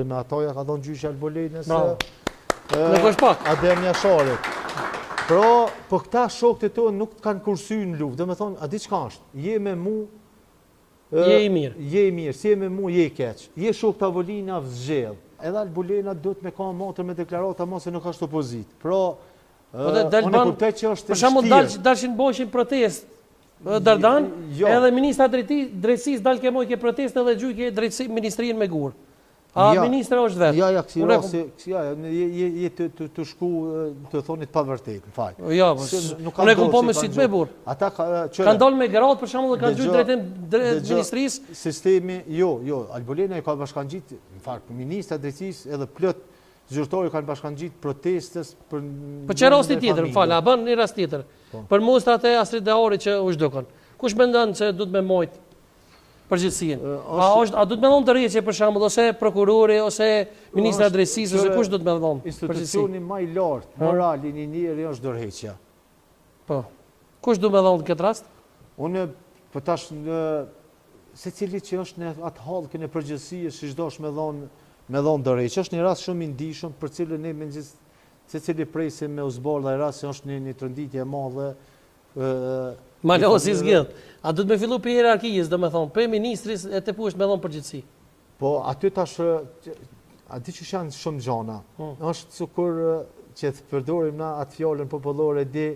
Me ato ja ka dhonë gjyqi Albulenës. Bravo. Nuk është pak. Adem Jasharit. Pra, po këta shokët e tu nuk të kanë kursy në luftë. Domethonë, a di çka është? Je me mu, Je i mirë. Je i mirë, s'je me mu, je i keq. Je shok tavolina zgjedh. Edhe Albulena duhet me kanë motër me deklarata mos se nuk është opozitë. Pra, po dhe unë e kuptoj që është Për shembull, dal, dalshin bojshin protestë Dardan, jo. edhe ministra drejtësisë dal ke mojke protestë edhe gjujke drejtësi ministrinë me gurë. A ja, ministra është vetë? Ja, ja, kësi rasti, kësi, ja, je, je, je të, të, të shku të thonit pa vërtet, më falë. Jo, po, nuk unë e kom po me sytë me burrë. Ata ka, qëre, kanë dalë me gratë, për shembull, dhe kanë gjujtë drejtim drejt ministrisë. Sistemi, jo, jo, Albulena i ka bashkangjitë, më falë, ministra drejtësisë edhe plot zyrtarë kanë bashkangjitë protestës për... Po që rasti tjetër, më falë, a bën një rast tjetër, po. për mostrat e Astrit Deharit që u zhdukën. Kush mendon se duhet me mojtë përgjegjësinë. A është a duhet me dhënë dorëheqje për shembull ose prokurori ose ministra e drejtësisë ose kush duhet me dhënë përgjegjësi? Institucioni më i lartë moral i një njeri është dorëheqja. Po. Kush duhet me dhënë në këtë rast? Unë po tash në secili që është në atë hallkën e përgjegjësisë, siç dosh me dhënë me dhënë dorëheqje. Është një rast shumë i ndishëm për cilën ne me secili presim me u zbardh ai rast se është një një tronditje e madhe Malosi zgjidh. A duhet me fillu prej hierarkisë, do me thonë, prej ministris e të poshtë me dhonë përgjegjësi? Po, aty tash, a di që janë shumë gjana. Hmm. është sikur që të përdorim na atë fjalën popullore di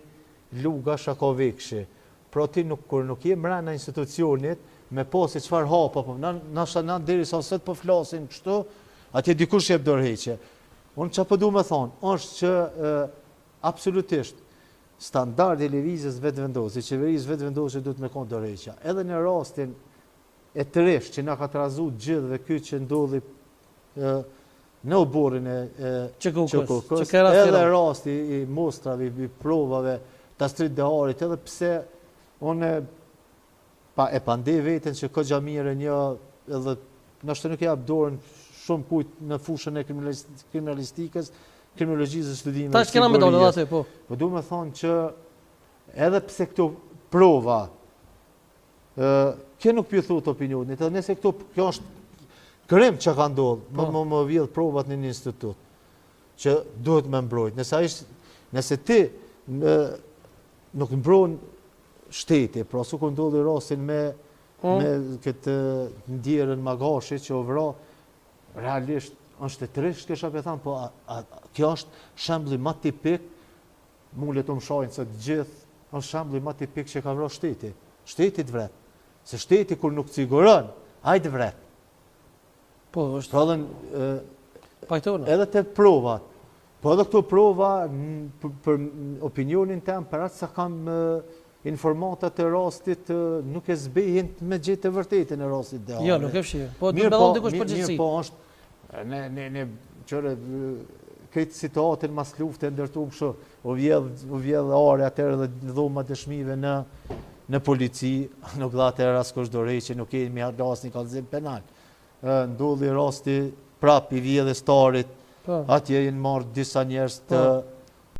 luga shaka vekshi. Pra ti nuk, kur nuk je mrena institucionit, me pa se çfarë hapa, po, na, nashta na derisa sot po flasim kështu, atje dikush jep dorëheqje. Unë që po du me thonë, është që e, absolutisht, Standardi i Lëvizjes Vetëvendosje, i Qeverisë Vetëvendosje duhet me kon dorëheqja. Edhe në rastin e trishtë që na ka trazu të gjithëve ky që ndodhi në oborrin e QKUK-së, edhe rasti i mostrave, i provave të Astrit Deharit, edhe pse unë Pa e pandeh veten që goxha mirë e njoh edhe ndoshta nuk e jap dorën shumë kujt në fushën e kriminalistikës, kriminologjisë dhe studimeve Tash kena me dalë edhe aty, po. Po du me thonë që edhe pse këto prova, ë kjo nuk po i thot opinionit, edhe nëse këto kjo është krim që ka ndodhur, më po. më më vjedh provat në një institut që duhet me mbrojt. Nëse ai nëse ti në, nuk mbron shteti, pra sikur ndodhi rastin me mm. me këtë ndjerën Magashi që u vra, realisht është e trishtë kisha me thanë, po a, a, kjo është shembulli ma tipik, mu le të më shajnë se të gjithë, është shembulli ma tipik që ka vra shteti. Shteti të vret. Se shteti kur nuk siguron, ai të vret. Po, është. Pra dhe, Pajtorna. Edhe te provat. Po edhe këto prova, për opinionin tem, për atë sa kam informata të rastit, nuk e zbehin me gjithë të vërtetën e rastit dhe Jo, nuk e fshihin. Po, duhet me dhonë dikush përgjegjësi. Mirë, po është, ne, ne, ne, qyre, këtë situatën mas lufte ndërtum kështu, u vjedh, u vjedh ari atëherë dhe dhoma dëshmive në, në polici, nuk dha atëherë askush dorëheqje, nuk kemi hala asnjë kallëzim penal. Ndodhi rasti prap i vjedhjes tarit, po. atje janë marrë disa njerëz të, po.